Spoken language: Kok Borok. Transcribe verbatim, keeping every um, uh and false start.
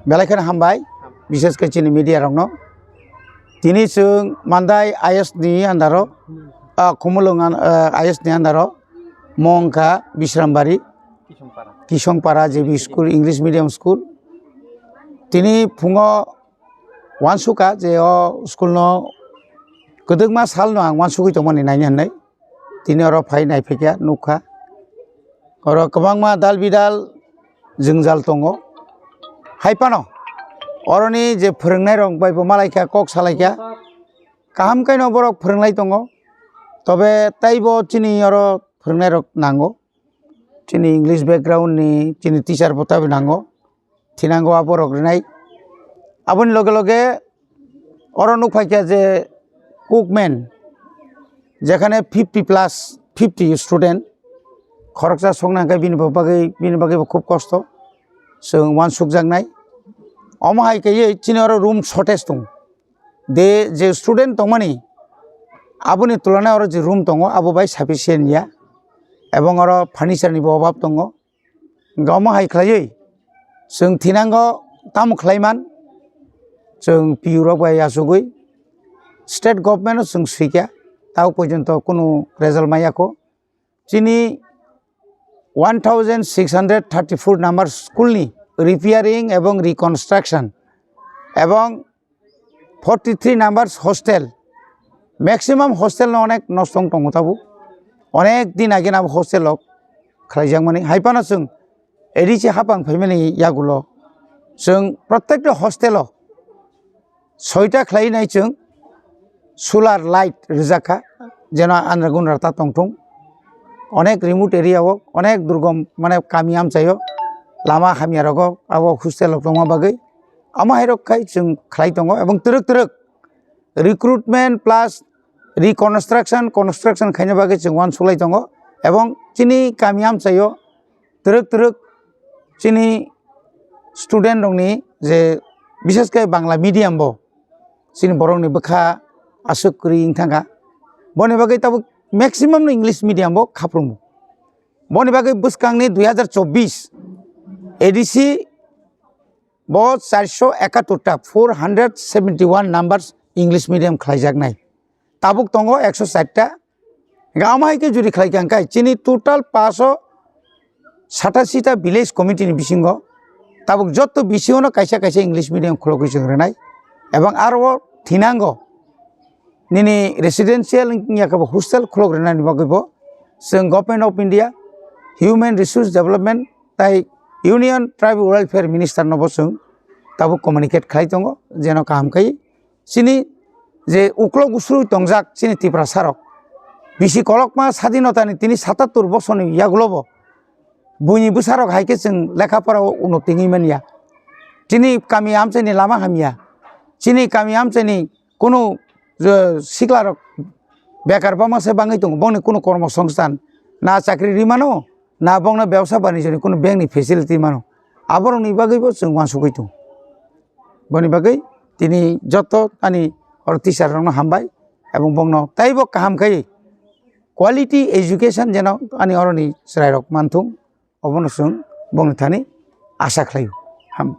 Belai kheno hambai, bishes khe chini media rokno. Tini chwng Mandai I S ni andaro, ah, Khumulwng an-, ah, I S ni andaro, mong kha Bishrambari, Kisongpara J B school, English medium school. Tini phungo uansukha je o school no kwdwkma salno ang uansugwi tongmani naini hwnwi. Tini oro phai naiphaikha, nukha. Oro kwbangma dal bidal jwngjal tongo. Hai phano oroni je phwrwngnairok bai bo malaikha, kok salaikha. Kaham khe no borok phwrwnglai tongo. Tobe teibo chini oro phwrwngnairok nango. Chini English background ni chini teacher bo tabuk nango. Thinango aborok rinai. Aboni loge loge oro nukphaikha je Cookman, jekhane fifty plus fifty student, khoroksa sokna hwnkhe bini bo bagwi, bini bagwi bo khub kosto, chwng uansukjaknai. Omo hai kaiwi chini oro room shortage tongo. De je student tongmani, aboni tulana oro je room tongo, abo bai sufficient ya, ebong oro furniture ni bo obab tongo. Hwnkhe omo hai khlaiwi chwng thinango tamo khlaiman, chwng P U rok bai achugwi state government o chwng swikha, tao porjonto kunu result maya kho. Chini one thousand six hundred thirty-four number school ni repairing ebong reconstruction ebong forty three numbers hostel, maximum hostel no onek nosto wng tongo tabuk, onek din age abo hostel rok khlaijakmani. Hai phano chwng A D C hapang phaimani yagulo chwng protekta hostel o soita khlai nai chwng solar light rijak kha, jeno andra gundra ta tongthung. Onek remote area o, onek durgom mane kami amchai o lama hamya rogo abo hostel rok tongma bagwi. Amo hai rok khai chwng khlai tongo ebong twrwk twrwk recruitment plus reconstruction, construction khaina bagwi chwng uansuklai tongo ebong chini kami amchai o twrwk twrwk chini student rokni je bishes khe Bangla medium bo chini borokni bwkha aswk kwrwi wng thangkha. Boni bagwi tabuk maximum no English medium bo khaprwngo. Boni bagwi bwskangni dui hazar chobbish A D C bo charso ekattor ta, four hundred seventy one numbers English medium khlaijaknai. Tabuk tongo ekso char ta. Hingkhe amo hai khe juri khlai kha hingkhe chini total paso satasi ta village committee ni bisingo tabuk jotto bisingo no kaisa kaisa English medium khulogwi chwng rwnai. Ebong aro thinango nini residential wngya khe bo hostel khulok rwnani bagwi bo chwng Government of India, Human Resource Development tai Union Tribal Welfare Minister no bo chwng tabuk communicate khlai tongo, jeno kaham khai chini je uklok usrui tongjak chini Tiprasa rok bisi kolokma sadinotani tini satattor bosorni yagulo bo buini bwsarok hai khe chwng lekha pora o uno tingwi manya. Chini kami amchaini lama hamya, chini kami amchaini kunu, je, siklarok bekar bangma se bangwi tongo, bongni kunu kormo songsthan na chakri ri mano, na bongno bebsa banijoni kunu bankni facility mano, aborokni bagwibo chwng uansugwi tongo. Boni bagwi tini joto ani oro teacher rokno hambai, ebong bongno taibo kaham khai quality education jeno ani oroni chwrairok manthung, obono chwng bongni thani asa khlaio. Ham.